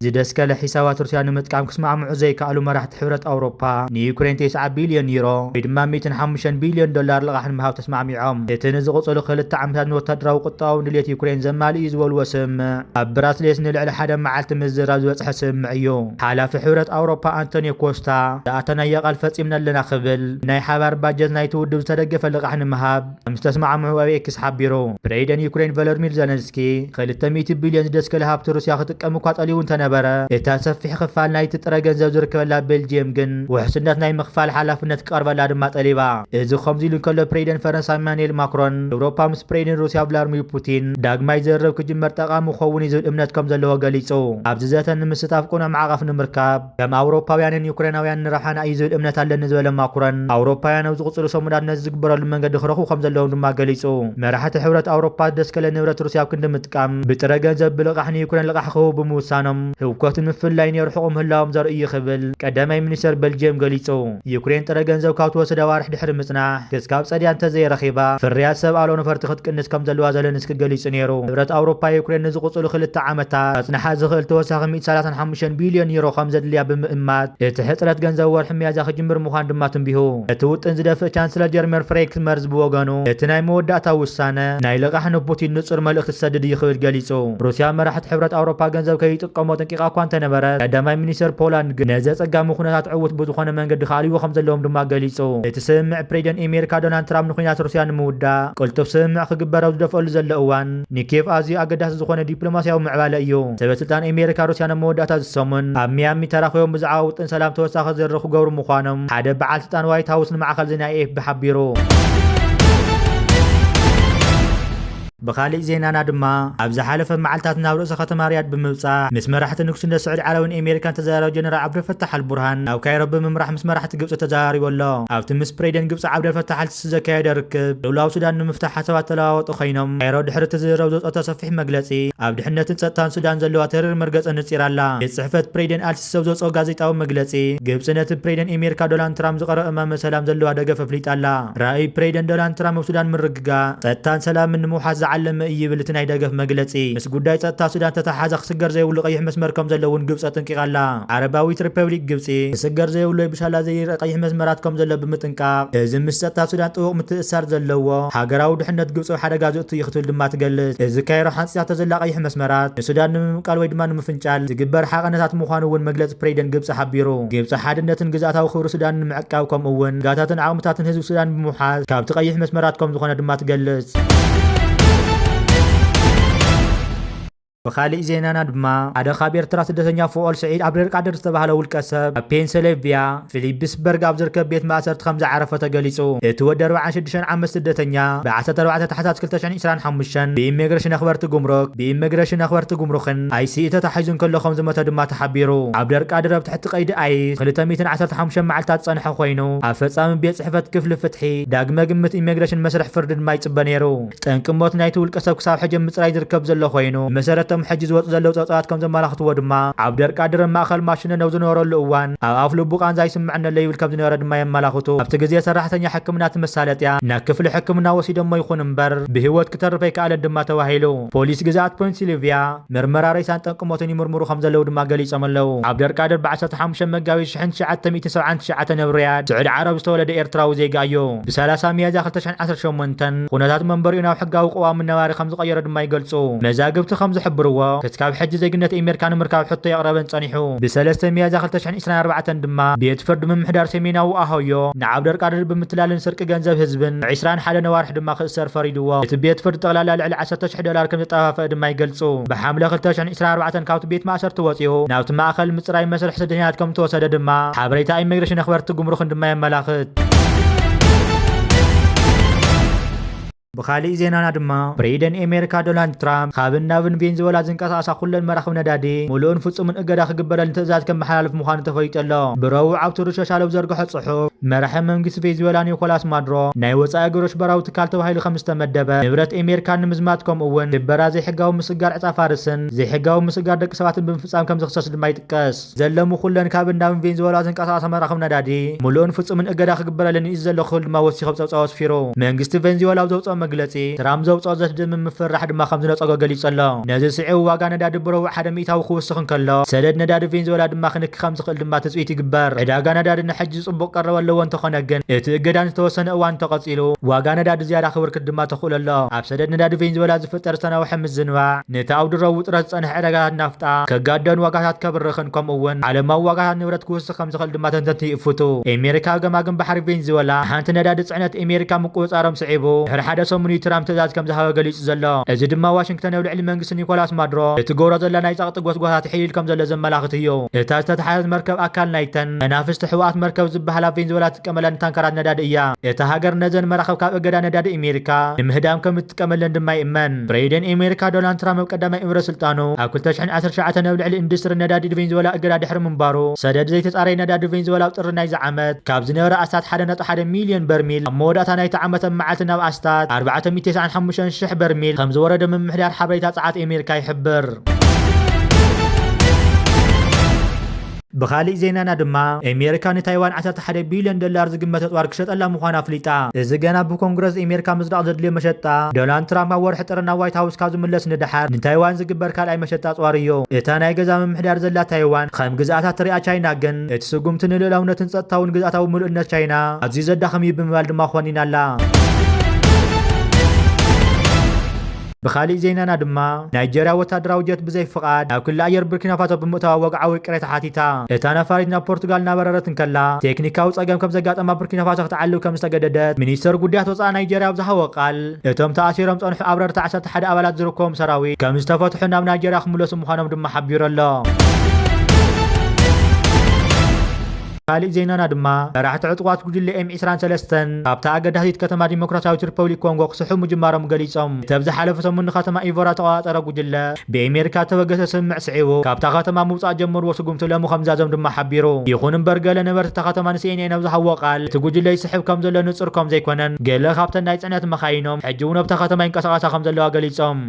ዝደስከለ ሒሳባት ሩስያ ንምጥቃም ክስማዕምዑ ዘይከኣሉ መራሕቲ ሕብረት ኣውሮፓ፣ ንዩክሬን ተስዓ ቢልዮን ዩሮ ወይ ድማ ሚእትን ሓሙሽተን ቢልዮን ዶላር ልቓሕ ንምሃብ ተስማዕሚዖም። እቲ ንዝቕጽሉ ክልተ ዓመታት ንወታደራዊ ቁጠባዊ ድሌት ዩክሬን ዘማልእ እዩ ዝበልዎ ስምምዕ፣ ኣብ ብራስሌስ ንልዕሊ ሓደ መዓልቲ ምዝራብ ዝበጽሐ ስምምዕ እዩ። ሓላፊ ሕብረት ኣውሮፓ ኣንቶኒዮ ኮስታ፣ ዝኣተናዮ ቃል ፈጺምና ኣለና ክብል፣ ናይ ሓባር ባጀት ናይቲ ውድብ ዝተደገፈ ልቓሕ ንምሃብ ከም ዝተስማዕምዑ ኣብ ኤክስ ሓቢሩ። ፕሬዚደንት ዩክሬን ቮሎድሚር ዘለንስኪ፣ ክልተ ሚእቲ ቢልዮን ዝደስከለ ሃብቲ ሩስያ ክጥቀም እኳ ጠሊቡ እንተነበረ፣ እታ ሰፊሕ ክፋል ናይቲ ጥረ ገንዘብ ዝርከበላ ቤልጅየም ግን ውሕስነት ናይ ምኽፋል ሓላፍነት ክቐርበላ ድማ ጠሊባ። እዚ ከምዚ ኢሉ እንከሎ፣ ፕሬዚደንት ፈረንሳ ኢማኑኤል ማክሮን፣ ኤውሮፓ ምስ ፕሬዚደንት ሩስያ ቭላድሚር ፑቲን ዳግማይ ዝርርብ ክጅመር ጠቓሚ ክኸውን እዩ ዝብል እምነት ከም ዘለዎ ገሊጹ። ኣብዚ ዘተ ንምስታፍ ቅኑዕ ማዕቐፍ ንምርካብ፣ ከም ኣውሮፓውያንን ዩክሬናውያንን ረብሓና እዩ ዝብል እምነት ኣለኒ ዝበለ ማክሮን፣ ኣውሮፓውያን ኣብ ዝቕጽሉ ሰሙናት ነዚ ዝግበረሉ መንገዲ ክረኽቡ ከም ዘለዎም ድማ ገሊጹ። መራሕቲ ሕብረት ኣውሮፓ ዝደስከለ ንብረት ሩስያ ኣብ ክንዲ ምጥቃም፣ ብጥረ ገንዘብ ብልቓሕ ንዩክሬን ልቓሕ ክህቡ ብምውሳኖም፣ ህውከትን ምፍልላይን የርሕቑ ምህላዎም ዘርኢ እዩ ክብል ቀዳማይ ሚኒስተር ቤልጅየም ገሊጹ። ዩክሬን ጥረ ገንዘብ ካብ ትወስድ ኣዋርሕ ድሕሪ ምጽናሕ፣ ክስካብ ጸድያ እንተዘይረኺባ፣ ፍርያት ሰብ ኣልቦ ነፈርቲ ክትቅንስ ከም ዘለዋ ዘለንስኪ ገሊጹ ነይሩ። ሕብረት ኣውሮፓ ዩክሬን ንዝቕጽሉ ክልተ ዓመታት ከጽንሓ ዝኽእል ተወሳኺ ሚእቲ ሰላሳን ሓሙሽተን ቢልዮን ዩሮ ከም ዘድልያ ብምእማት፣ እቲ ሕጽረት ገንዘብ ወርሒ ሚያዝያ ክጅምር ምዃኑ ድማ ትንቢሁ። እቲ ውጥን ዝደፍእ ቻንስለር ጀርመን ፍሬድሪክ መርዝ ብወገኑ፣ እቲ ናይ መወዳእታ ውሳነ ናይ ልቓሕ ንፑቲን ንጹር መልእኽቲ ዝሰድድ እዩ ክብል ገሊጹ። ሩስያ መራሕቲ ሕብረት ኣውሮፓ ገንዘብ ከይጥቀሞ ጠንቂቓ እኳ እንተነበረት፣ ቀዳማይ ሚኒስተር ፖላንድ ግን ነዚ ኣጸጋሚ ኩነታት ዕዉት ብዝኾነ መንገዲ ክኣልይዎ ከም ዘለዎም ድማ ገሊጹ። እቲ ስምምዕ ፕሬዚደንት ኣሜሪካ ዶናልድ ትራምፕ ንኹናት ሩስያ ንምውዳእ ቅልጡፍ ስምምዕ ክግበር ኣብ ዝደፍአሉ ዘሎ እዋን፣ ንኪየቭ ኣዝዩ ኣገዳሲ ዝኾነ ዲፕሎማስያዊ ምዕባለ እዩ። ሰበ ስልጣን ኣሜሪካ ሩስያ ኣብ መወዳእታ እዚ ሰሙን ኣብ ሚያሚ ተራኺቦም ብዛዕባ ውጥን ሰላም ተወሳኺ ዝርርብ ክገብሩ ምዃኖም ሓደ በዓል ስልጣን ዋይት ሃውስ ንማዕከን ዜና ኤ ኤፍ ፒ ሓቢሩ። ብኻሊእ ዜናና ድማ፣ ኣብ ዝሓለፈ መዓልታት ናብ ርእሰ ከተማ ሪያድ ብምብጻሕ ምስ መራሕቲ ንግስነት ስዑዲ ዓረብን ኣሜሪካን ተዘራረበ ጀነራል ዓብደልፈታሕ ኣልቡርሃን፣ ናብ ካይሮ ብምምራሕ ምስ መራሕቲ ግብጺ ተዘራሪቡ ኣሎ። ኣብቲ ምስ ፕሬዚደንት ግብጺ ዓብደልፈታሕ ኣልሲሲ ዘካየዶ ርክብ፣ ቅልውላው ሱዳን ንምፍታሕ ሓሳባት ተለዋወጡ ኮይኖም፣ ካይሮ ድሕሪ እቲ ዝርርብ ዘውጽኦቶ ሰፊሕ መግለጺ፣ ኣብ ድሕነትን ጸጥታን ሱዳን ዘለዋ ተሪር መርገጺ ኣነጺራ ኣላ። ቤት ጽሕፈት ፕሬዚደንት ኣልሲሲ ኣብ ዘውጽኦ ጋዜጣዊ መግለጺ፣ ግብጺ ነቲ ፕሬዚደንት ኣሜሪካ ዶናልድ ትራምፕ ዝቐረበ እማመ ሰላም ዘለዋ ደገፍ ኣፍሊጣ ኣላ። ራእይ ፕሬዚደንት ዶናልድ ትራምፕ ኣብ ሱዳን ምርግጋእ፣ ጸጥታን ሰላምን ንምውሓስ ዝዓለመ እዩ ይብል እቲ ናይ ደገፍ መግለጺ። ምስ ጉዳይ ጸጥታ ሱዳን ተተሓሓዘ ክስገር ዘይብሉ ቀይሕ መስመር ከም ዘሎ እውን ግብጺ ኣጠንቂቓ ኣላ። ዓረባዊት ሪፐብሊክ ግብጺ፣ ክስገር ዘይብሉ ወይ ብሻላ ዘይርእ ቀይሕ መስመራት ከም ዘሎ ብምጥንቃቕ፣ እዚ ምስ ጸጥታ ሱዳን ጥቡቕ ምትእስሳር ዘለዎ፣ ሃገራዊ ድሕነት ግብጺ ኣብ ሓደጋ ዘእቱ እዩ ክትብል ድማ ትገልጽ። እዚ ካይሮ ሓንጺጻቶ ዘላ ቀይሕ መስመራት፣ ንሱዳን ንምምቃል ወይ ድማ ንምፍንጫል ዝግበር ሓቐነታት ምዃኑ እውን መግለጺ ፕሬዚደንት ግብጺ ሓቢሩ። ግብጺ ሓድነትን ግዝኣታዊ ክብሪ ሱዳን ንምዕቃብ፣ ከምኡ እውን ጋታትን ዓቕምታትን ህዝቢ ሱዳን ብምውሓዝ፣ ካብቲ ቀይሕ መስመራት ከም ዝኾነ ድማ ትገልጽ። ብኻሊእ ዜናና ድማ፣ ሓደ ካብ ኤርትራ ስደተኛ ፍኦል ስዒድ ኣብደልቃድር ዝተባህለ ውልቀ ሰብ፣ ኣብ ፔንሰልቬንያ ፊሊፕስበርግ ኣብ ዝርከብ ቤት ማእሰርቲ ከም ዝዓረፈ ተገሊጹ። እቲ ወዲ ኣርባዓን ሽዱሽተን ዓመት ስደተኛ፣ ብ ዓሰርተ ኣርባዕተ ታሕሳስ ክልተ ሽሕን ዕስራን ሓሙሽተን ብኢሚግሬሽን ኣኽበርቲ ጉምሩክ፣ ብኢሚግሬሽን ኣኽበርቲ ጉምሩክን ኣይ ሲ ዩ ተታሒዙ እንከሎ ከም ዝሞተ ድማ ተሓቢሩ። ኣብደልቃድር ኣብ ትሕቲ ቀይዲ ኣይስ ክልተ ሚእትን ዓሰርተ ሓሙሽተን መዓልታት ዝጸንሐ ኮይኑ፣ ኣብ ፈጻሚ ቤት ጽሕፈት ክፍሊ ፍትሒ ዳግመ ግምት ኢሚግሬሽን መስርሕ ፍርዲ ድማ ይጽበ ነይሩ። ጠንቂ ሞት ናይቲ ውልቀ ሰብ ክሳብ ሕጂ ምጽራይ ዝርከብ ዘሎ ኮይኑ፣ መሰረቶም ሕጂ ዝወጹ ዘለዉ ጸብጻባት ከም ዘመላኽትዎ ድማ፣ ዓብደልቃድር ኣብ ማእከል ማሽነን ኣብ ዝነበረሉ እዋን፣ ኣብ ኣፍ ልቡ ቃንዛ ይስምዐኒ ኣሎ ይብል ከም ዝነበረ ድማ የመላኽቱ። ኣብቲ ግዜ ሰራሕተኛ ሕክምና እቲ መሳለጥያ ናብ ክፍሊ ሕክምና ወሲዶሞ ይኹን እምበር፣ ብህይወት ክተርፍ ኣይከኣለን ድማ ተባሂሉ። ፖሊስ ግዝኣት ፔንሲልቪያ፣ ምርመራ ሬሳን ጠንቂ ሞትን ይምርምሩ ከም ዘለዉ ድማ ገሊጾም ኣለዉ። ዓብደልቃድር ብ ዓሰርተ ሓሙሽተ መጋቢት ሽሕን ትሽዓተ ሚእትን ሰብዓን ትሽዓተን ኣብ ሪያድ፣ ስዑዲ ዓረብ ዝተወለደ ኤርትራዊ ዜጋ እዩ። ብ ሰላሳ ሚያዝያ ክልተ ሽሕን ዓሰርተ ሸሞንተን፣ ኩነታት መንበሪኡ ናብ ሕጋዊ ቅዋምን ነባሪ ከም ዝቐየሮ ድማ ይገልጹ። መዛግብቲ ከም ዝሕብርዎ፣ ክስካብ ሕጂ ዜግነት ኣሜሪካ ንምርካብ ሕቶ የቕረበን ጸኒሑ። ብ ሰለስተ ሚያዝያ ክልተ ሽሕን ዕስራን ኣርባዕተን ድማ፣ ቤት ፍርዲ ምምሕዳር ሰሜናዊ ኣሃዮ ንዓብደልቃድር ብምትላልን ስርቂ ገንዘብ ህዝብን ዕስራን ሓደን ኣዋርሕ ድማ ክእሰር ፈሪድዎ። እቲ ቤት ፍርዲ ጠቕላላ ልዕሊ ዓሰርተ ሽሕ ዶላር ከም ዘጠፋፍአ ድማ ይገልጹ። ብሓምለ ክልተ ሽሕን ዕስራን ኣርባዕተን ካብቲ ቤት ማእሰርቲ ወጺኡ ናብቲ ማእከል ምጽራይ መስርሕ ስደተኛታት ከም ዝተወሰደ ድማ ሓበሬታ ኢሚግሬሽን ኣኽበርቲ ጉምሩክን ድማ የመላኽት። ብኻሊእ ዜናና ድማ፣ ፕሬዚደንት ኣሜሪካ ዶናልድ ትራምፕ፣ ካብን ናብን ቬንዙዌላ ዝንቀሳቐሳ ኩለን መራኽብ ነዳዲ፣ ምሉእን ፍጹምን እገዳ ክግበረለን ትእዛዝ ከመሓላልፍ ምዃኑ ተፈሊጡ ኣሎ። ብረቡዕ ኣብ ትሩዝ ሶሻል ኣብ ዘርግሖ ጽሑፍ፣ መራሒ መንግስቲ ቬንዙዌላ ኒኮላስ ማዱሮ ናይ ወጻኢ ግብረ ሽበራዊ ትካል ተባሂሉ ከም ዝተመደበ፣ ንብረት ኣሜሪካ ንምዝማት፣ ከምኡ እውን ሽበራ፣ ዘይሕጋዊ ምስግጋር ዕጻ ፋርስን ዘይሕጋዊ ምስግጋር ደቂ ሰባትን ብምፍጻም ከም ዝኽሰስ ድማ ይጥቀስ። ዘለሙ ኩለን ካብ እንዳብን ቬንዙዌላ ዝንቀሳቐሳ መራኽብ ነዳዲ ምሉእን ፍጹምን እገዳ ክግበረለን እዩ ዘሎ ክብል ድማ ወሲኹ ኣብ ጸብጻቡ ኣስፊሩ። መንግስቲ ቬንዙዌላ ኣብ ዘውጽኦ መግለጺ፣ ትራምፕ ዘውጽኦ ዘስደምም ምፍርራሕ ድማ ከም ዝነጸጎ ገሊጹ ኣሎ። ነዚ ስዒቡ ዋጋ ነዳዲ ብረቡዕ ሓደ ሚእታዊ ክውስኽ እንከሎ፣ ሰደድ ነዳዲ ቬንዙዌላ ድማ ክንኪ ከም ዝኽእል ድማ ትጽቢት ይግበር። ዕዳጋ ነዳዲ ንሕጂ ጽቡቕ ቀረብ ኣለዎ እንተኾነ ግን፣ እቲ እገዳ ንዝተወሰነ እዋን እንተቐጺሉ፣ ዋጋ ነዳዲ ዝያዳ ክብርክት ድማ ተኽእሎ ኣሎ። ኣብ ሰደድ ነዳዲ ቬንዙዌላ ዝፍጠር ዝተናውሐ ምዝንባዕ፣ ነቲ ኣብ ድሮ ውጥረት ዝጸንሐ ዕዳጋታት ናፍጣ ከጋድዶን ዋጋታት ከብርኽን፣ ከምኡ እውን ዓለማዊ ዋጋታት ንብረት ክውስኽ ከም ዝኽእል ድማ ተንተንቲ ይእፍቱ። ኣሜሪካ ኣብ ገማግም ባሕሪ ቬንዙዌላ ሓንቲ ነዳዲ ጽዕነት ኣሜሪካ ምቁጽጻሮም ስዒቡ፣ ድሕሪ ሓደ ሰሙን እዩ ትራምፕ ትእዛዝ ከም ዝሃበ ገሊጹ ዘሎ። እዚ ድማ ዋሽንግተን ኣብ ልዕሊ መንግስቲ ኒኮላስ ማዱሮ እትገብሮ ዘላ ናይ ጸቕጢ ጎስጓሳት ሕይል ከም ዘሎ ዘመላኽት እዩ። እታ ዝተተሓዘት መርከብ ኣካል ናይተን ተናፍስቲ ሕቡኣት መርከብ ዝበሃላ ቬንዙዌላ ትጥቀመለን ታንከራት ነዳዲ እያ። እታ ሃገር ነዘን መራኽብ ካብ እገዳ ነዳዲ ኣሜሪካ ንምህዳም ከም እትጥቀመለን ድማ ይእመን። ፕሬዚደንት ኣሜሪካ ዶናልድ ትራምፕ ኣብ ቀዳማይ እምረ ስልጣኑ ኣብ ክልተ ሽሕን ዓሰርተ ትሽዓተን ኣብ ልዕሊ ኢንዱስትሪ ነዳዲ ቬንዙዌላ እገዳ ድሕሪ ምንባሩ፣ ሰደድ ዘይተጻረየ ነዳዲ ቬንዙዌላ ኣብ ጥሪ ናይዚ ዓመት ካብ ዝነበረ ኣስታት ሓደ ነጥቢ ሓደ ሚልዮን በርሚል ኣብ መወዳእታ ናይቲ ዓመት ኣብ መዓልቲ ናብ ኣስታት ኣርባዕተ ሚእቲ ተስዓን ሓሙሽተን ሽሕ በርሚል ከም ዝወረደ ምምሕዳር ሓበሬታ ጸዓት ኣሜሪካ ይሕብር። ብኻሊእ ዜናና ድማ፣ ኣሜሪካ ንታይዋን ዓሰርተ ሓደ ቢልዮን ዶላር ዝግመት ኣጽዋር ክሸጠላ ምዃና ኣፍሊጣ። እዚ ገና ብኮንግረስ ኣሜሪካ ምጽዳቕ ዘድልዮ መሸጣ፣ ዶናልድ ትራምፕ ኣብ ወርሒ ጥሪ ናብ ዋይት ሃውስ ካብ ዝምለስ ንደሓር ንታይዋን ዝግበር ካልኣይ መሸጣ ኣጽዋር እዩ። እታ ናይ ገዛ ምምሕዳር ዘላ ታይዋን ከም ግዝኣታ ትሪኣ ቻይና ግን፣ እቲ ስጉምቲ ንልኡላውነትን ጸጥታውን ግዝኣታዊ ምሉእነት ቻይና ኣዝዩ ዘዳኽም እዩ ብምባል ድማ ኮኒና ኣላ። ብኻሊእ ዜናና ድማ፣ ናይጀርያ ወታደራዊ ጀት ብዘይ ፍቓድ ናብ ክሊ ኣየር ቡርኪና ፋሶ ብምእታዋ ወግዓዊ ይቅሬታ ሓቲታ። እታ ነፋሪት ናብ ፖርቱጋል እናበረረት እንከላ፣ ቴክኒካዊ ጸገም ከም ዘጋጠማ ቡርኪና ፋሶ ክትዓልብ ከም ዝተገደደት ሚኒስተር ጉዳያት ወጻኢ ናይጀርያ ኣብ ዝሃቦ ቃል፣ እቶም ተኣሲሮም ጸንሑ ኣብረርቲ ዓሰርተ ሓደ ኣባላት ዝርከቦም ሰራዊት ከም ዝተፈትሑ ናብ ናይጀርያ ክምለሱ ምዃኖም ድማ ሓቢሩ ኣሎ። ካልእ ዜናና ድማ፣ መራሕቲ ዕጡቓት ጉጅለ ኤም ዕስራን ሰለስተን ካብታ ኣገዳሲት ከተማ ዲሞክራሲያዊት ሪፐብሊክ ኮንጎ ክስሕቡ ምጅማሮም ገሊጾም። እቲ ኣብ ዝሓለፈ ሰሙን ንከተማ ኢቮራ ተቆጻጸረ ጉጅለ፣ ብኣሜሪካ ተበገሰ ስምምዕ ስዒቡ፣ ካብታ ከተማ ምውጻእ ጀመርዎ ስጉምቲ ሎሚ ከም ዝዛዘም ድማ ሓቢሩ። ይኹን እምበር፣ ገለ ነበርቲ እታ ከተማ ንሲኤንኤን ኣብ ዝሃብዎ ቃል፣ እቲ ጉጅለ ይስሕብ ከም ዘሎ ንጹር ከም ዘይኮነን፣ ገለ ካብተን ናይ ጽዕነት መኻይኖም ሕጂ እውን ኣብታ ከተማ ይንቀሳቐሳ ከም ዘለዋ ገሊጾም።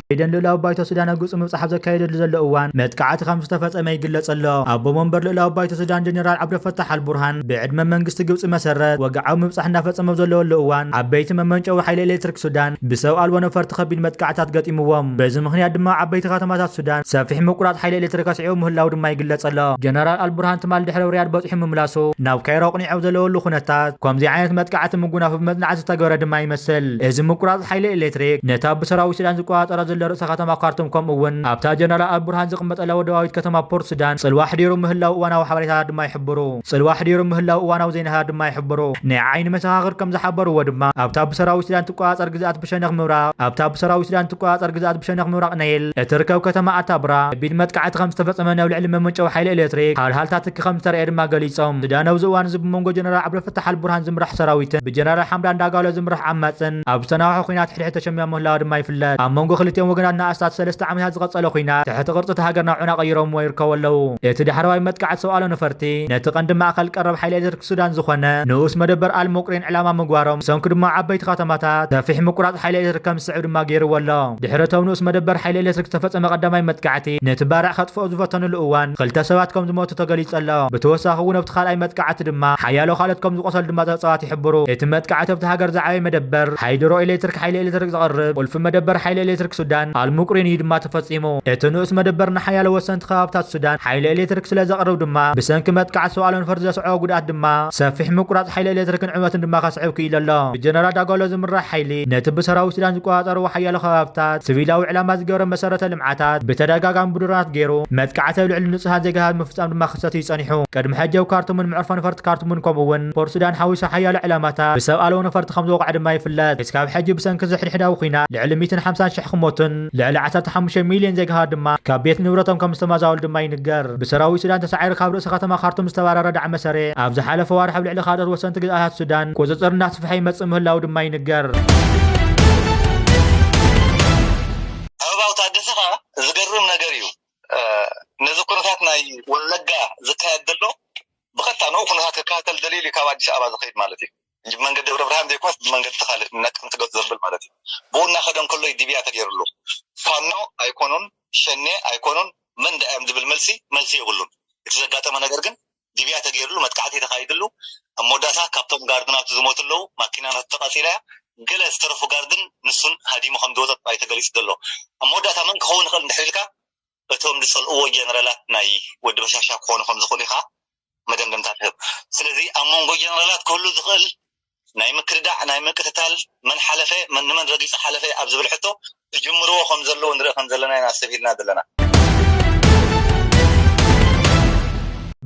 ፕሬዚደንት ልኡላዊ ባይቶ ሱዳን ኣብ ግብጺ ምብጻሕ ኣብ ዘካየደሉ ዘሎ እዋን መጥቃዕቲ ከም ዝተፈጸመ ይግለጽ ኣሎ። ኣቦ መንበር ልኡላዊ ባይቶ ሱዳን ጀነራል ዓብደልፈታሕ ኣልቡርሃን ብዕድመ መንግስቲ ግብጺ መሰረት ወግዓዊ ምብጻሕ እናፈጸመ ዘለወሉ እዋን ዓበይቲ መመንጨዊ ሓይሊ ኤሌክትሪክ ሱዳን ብሰብ ኣልቦ ነፈርቲ ከቢድ መጥቃዕታት ገጢምዎም። በዚ ምኽንያት ድማ ዓበይቲ ከተማታት ሱዳን ሰፊሕ ምቁራጽ ሓይሊ ኤሌክትሪክ ኣስዒቡ ምህላው ድማ ይግለጽ ኣሎ። ጀነራል ኣልቡርሃን ትማል ድሕሪ ሪያድ በጺሑ ምምላሱ ናብ ካይሮ ኣቕኒዑ ኣብ ዘለወሉ ኩነታት ከምዚ ዓይነት መጥቃዕቲ ምጉናፍ ብመጽናዕቲ ዝተገበረ ድማ ይመስል። እዚ ምቁራጽ ሓይሊ ኤሌክትሪክ ነታ ብሰራዊት ሱዳን ዝቆጻጸራ ዘሎ ርእሰ ከተማ ካርቱም ከምኡ እውን ኣብታ ጀነራል ኣልቡርሃን ዝቕመጠላ ወደባዊት ከተማ ፖርት ሱዳን ጽልዋ ኣሕዲሩ ምህላው እዋናዊ ሓበሬታታት ድማ ይሕብሩ። ጽልዋ ኣሕዲሩ ምህላው እዋናዊ ዜናታት ድማ ይሕብሩ። ናይ ዓይኒ መሰኻኽር ከም ዝሓበርዎ ድማ ኣብታ ብሰራዊት ሱዳን ትቆጻጸር ግዝኣት ብሸነኽ ምብራቕ ኣብታ ብሰራዊት ሱዳን ትቆጻጸር ግዝኣት ብሸነኽ ምብራቕ ናይል እትርከብ ከተማ ኣታብራ ከቢድ መጥቃዕቲ ከም ዝተፈጸመ ናብ ልዕሊ መመንጨዊ ሓይሊ ኤሌክትሪክ ሃልሃልታ ትኪ ከም ዝተረእየ ድማ ገሊጾም። ሱዳን ኣብዚ እዋን እዚ ብመንጎ ጀነራል ዓብደልፈታሕ ኣልቡርሃን ዝምራሕ ሰራዊትን ብጀነራል ሓምዳን ዳጋሎ ዝምራሕ ዓማጽን ኣብ ዝተናውሐ ኲናት ሕድሕድ ተሸሚያ ምህላዋ ድማ ይፍለጥ። ኣብ መንጎ ክልቲኦም ወገናት ንኣስታት ሰለስተ ዓመታት ዝቐጸለ ኲናት ትሕቲ ቅርጺ እታ ሃገር ናብ ዑና ቀይሮምዎ ይርከቡ ኣለዉ። እቲ ዳሕረዋይ መጥቃዕቲ ሰብኣዊ ነፈርቲ ነቲ ቀንዲ ማእከል ቀረብ ሓይሊ ኤሌክትሪክ ሱዳን ዝኾነ ንኡስ መደበር ኣልሙቅሪን ዕላማ ምግባሮም፣ ብሰንኩ ድማ ዓበይቲ ከተማታት ሰፊሕ ምቁራጽ ሓይሊ ኤሌክትሪክ ከም ዝስዕብ ድማ ገይርዎ ኣሎ። ድሕሪ እቶም ንኡስ መደበር ሓይሊ ኤሌክትሪክ ዝተፈጸመ ቀዳማይ መጥቃዕቲ፣ ነቲ ባርዕ ከጥፍኦ ዝፈተኑሉ እዋን ክልተ ሰባት ከም ዝሞቱ ተገሊጹ ኣሎ። ብተወሳኺ እውን ኣብቲ ካልኣይ መጥቃዕቲ ድማ ሓያሎ ካልኦት ከም ዝቆሰሉ ድማ ጸብጻባት ይሕብሩ። እቲ መጥቃዕቲ ኣብቲ ሃገር ዝዓበየ መደበር ሃይድሮ ኤሌክትሪክ ሓይሊ ኤሌክትሪክ ዘቕርብ ቁልፊ መደበር ሓይሊ ኤሌክትሪክ ሱዳን ኣልሙቅሪን እዩ ድማ ተፈጺሙ። እቲ ንኡስ መደበር ንሓያሎ ወሰንቲ ከባብታት ሱዳን ሓይሊ ኤሌክትሪክ ስለ ዘቕርብ ድማ፣ ብሰንኪ መጥቃዕቲ ሰብኣዊ ነፈርቲ ዘስዐቦ ጉድኣት ድማ ሰፊሕ ምቁራጽ ሓይሊ ኤሌክትሪክን ዕንወትን ድማ ከስዕብ ክኢሉ ኣሎ። ብጀነራል ዳጋሎ ዝምራሕ ሓይሊ ነቲ ብሰራዊት ሱዳን ዝቆጻጸርዎ ሓያሎ ከባብታት ሲቪላዊ ዕላማ ዝገበረ መሰረተ ልምዓታት ብተደጋጋሚ ብድሮናት ገይሩ መጥቃዕቲ ኣብ ልዕሊ ንጹሃን ዜጋታት ምፍጻም ድማ ክስተት እዩ ጸኒሑ። ቅድሚ ሕጂ ኣብ ካርቱምን መዕርፎ ነፈርቲ ካርቱምን ከምኡ እውን ፖርት ሱዳን ሓዊሱ ሓያሎ ዕላማታት ብሰብ ኣልቦ ነፈርቲ ከም ዝወቕዐ ድማ ይፍለጥ። እስካብ ሕጂ ብሰንኪ እዚ ሕድሕዳዊ ኲናት ልዕሊ ሚእትን ሓምሳን ሽሕ ክሞቱን ልዕሊ ዓሰርተ ሓሙሽተ ሚልዮን ዜጋታት ድማ ካብ ቤት ንብረቶም ከም ዝተመዛበሉ ድማ ይንገር። ብሰራዊት ሱዳን ተሳዒሩ ካብ ርእሲ ከተማ ካርቱም ዝተባረረ ዳዕመ ሰሪዕ ኣብ ዝሓለፈ ዋርሕ ኣብ ልዕሊ ካልኦት ወሰንቲ ግዝኣታት ሱዳን ቁጽጽር እናስፍሐ ይመጽእ ምህላው ድማ ይንገር። ኣበባው ታደሰ ኸዓ ዝገርም ነገር እዩ። እ፣ ነዚ ኩነታት ናይ ወለጋ ዝካየድ ኣዲስ ኣበባ ዝኸይድ ማለት እዩ። ብመንገዲ ደብረ ብርሃን ዘይኮነስ ብመንገዲ ተኻለ ነቀምቲ ገፅ ዘብል ማለት እዩ። ብኡ እናኸደ እንከሎ እዩ ድብያ ተገይርሉ። ፋኖ ኣይኮኑን፣ ሸኔ ኣይኮኑን፣ መን ደኣ እዮም ዝብል መልሲ መልሲ የብሉን። እቲ ዘጋጠመ ነገር ግን ድብያ ተገይርሉ፣ መጥቃዕቲ ተኻይድሉ፣ ኣብ መወዳእታ ካብቶም ጋርድናቱ ዝሞቱ ኣለዉ፣ ማኪና ናቱ ተቃፂላ እያ፣ ገለ ዝተረፉ ጋርድን ንሱን ሃዲሙ ከም ዝወፀ ጥራይ ተገሊፁ ዘሎ። ኣብ መወዳእታ መን ክኸውን ይኽእል እንድሕር ኢልካ እቶም ዝጸልእዎ ጀነራላት ናይ ወዲ በሻሻ ክኾኑ ከም ዝኽእሉ ኢኻ መደምደምታ ትህብ። ስለዚ ኣብ መንጎ ጀነራላት ክህሉ ዝኽእል ናይ ምክርዳዕ፣ ናይ ምቅትታል፣ መን ሓለፈ፣ መን ንመን ረጊጹ ሓለፈ ኣብ ዝብል ሕቶ ዝጅምርዎ ከም ዘለዉ ንርኢ ከም ዘለና ኢና ኣስተብሂልና ዘለና።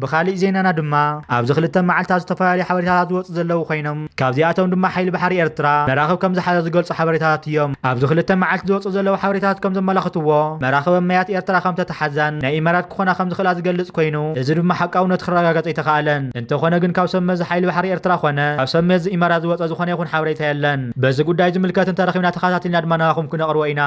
ብኻሊእ ዜናና ድማ ኣብዚ ክልተ መዓልታት ዝተፈላለዩ ሓበሬታታት ዝወፁ ዘለዉ ኮይኖም ካብዚኣቶም ድማ ሓይሊ ባሕሪ ኤርትራ መራኽብ ከም ዝሓዘ ዝገልፁ ሓበሬታታት እዮም። ኣብዚ ክልተ መዓልቲ ዝወፁ ዘለዉ ሓበሬታታት ከም ዘመላኽትዎ መራኽብ ኣመያት ኤርትራ ከም ተተሓዛን ናይ ኢማራት ክኾና ከም ዝኽእላ ዝገልፅ ኮይኑ እዚ ድማ ሓቃውነት ክረጋገፅ ኣይተኻእለን። እንተኾነ ግን ካብ ሰብ መዚ ሓይሊ ባሕሪ ኤርትራ ኮነ ካብ ሰብ መዚ ኢማራት ዝወፀ ዝኾነ ይኹን ሓበሬታ የለን። በዚ ጉዳይ ዝምልከት እንተረኺብና ተኸታቲልና ድማ ንዓኹም ክነቕርቦ ኢና።